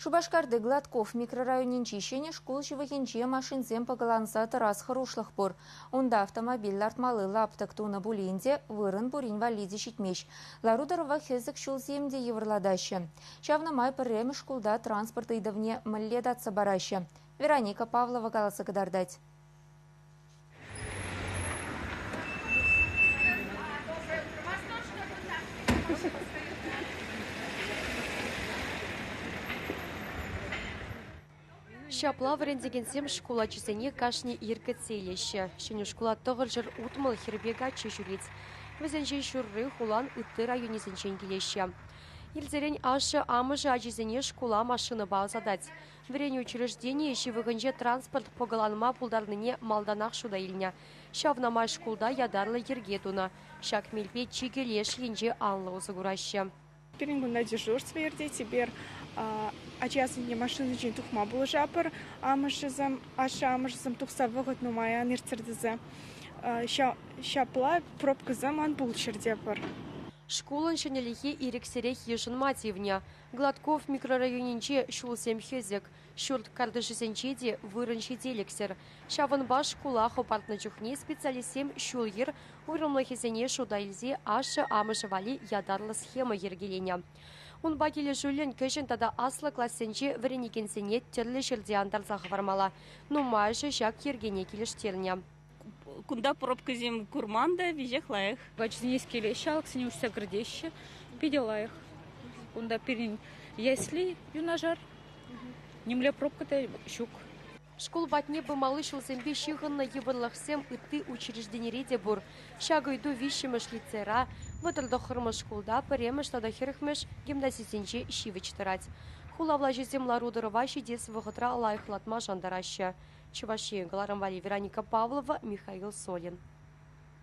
Шупашкарти Гладков микрорайонӗнчи ҫӗнӗ шкул ҫывӑхӗнче машинсем пӑкӑланса тӑрас хӑрушлӑх пур. Унта автомобиль лартмалли лаптӑк тунӑ пулин те вырӑн пурин валли те ҫитмест. Лару-тӑрӑва хӗсӗк ҫулсем те йывӑрлатаҫҫӗ. Ҫавна май пӗрремӗш шкулта транспорт ыйтӑвне мӗнле татса параҫҫӗ? Вероника Павлова каласа кӑтартать. Ҫапла вӗрентекенсем шкул ачисене кашни ир кӗтсе илеҫҫӗ. Ҫӗнӗ шкула 960 хӗрпе каччӑ ҫӳрет. Вӗсенчен ҫурри хулан ытти районӗсенчен килеҫҫӗ. Ирсерен ашшӗ-амӑшӗ ачисене шкула машинӑпа ӑсатать. Вӗренӳ учрежденийӗ ҫывӑхӗнче транспорт пӑкӑланма пултарнине малтанах шута илнӗ. Ҫавна май шкулта ятарлӑ йӗрке тунӑ. Ҫак мелпе чикӗ леш енче анлӑ усӑ кураҫҫӗ. Пирӗн кунта дежурство иртет. Эпир ачасене машинӑсенчен тухма пулӑшатпӑр. Амӑшӗсем, ашшӗ-амӑшӗсем тухса вӑхӑт нумай ан ирттӗр тесе. Ҫапла пробкӑсем ан пулччӑр тетпӗр. Шкулӑн ҫӗнӗлӗхе ирӗксӗрех йышӑнма тивнӗ. Гладков микрорайонӗнче ҫулсем хӗсӗк, ҫурт картишӗсенче те вырӑн ҫителӗксӗр. Ҫавӑнпа шкула хӑпартнӑ чухне специалистсем ҫул-йӗр уйрӑмлӑхӗсене шута илсе ашшӗ-амӑшӗ валли ятарлӑ схема йӗркеленӗ. Унпа килӗшӳллӗн кӗҫӗн тата аслӑ классенче вӗренекенсене тӗрлӗ ҫӗрте антарса хӑвармалла. Нумайӑшӗ ҫак йӗркене килӗштернӗ. Кунта пробкӑсем курман та, веҫех лайӑх. Ачасене килеҫҫӗ, алӑксене уҫса кӗртеҫҫӗ. Питӗ лайӑх. Кунта пирӗн ясли юнашар. Нимле пробка та ҫук. Шкул патне пымалли ҫулсемпе ҫыхӑннӑ йывӑрлӑхсем ытти учрежденире те пур. Ҫак ыйту виҫҫӗмӗш лицейра, 39-мӗш шкулта, пӗрремӗш тата 40-мӗш гимназисенче ҫивӗч тӑрать. Хула влаҫӗсем лару-тӑрӑва ҫитес вӑхӑтра лайӑхлатма шантараҫҫӗ. Чӑваш Ен кӑларӑм валли Вероника Павлова, Михаил Солин.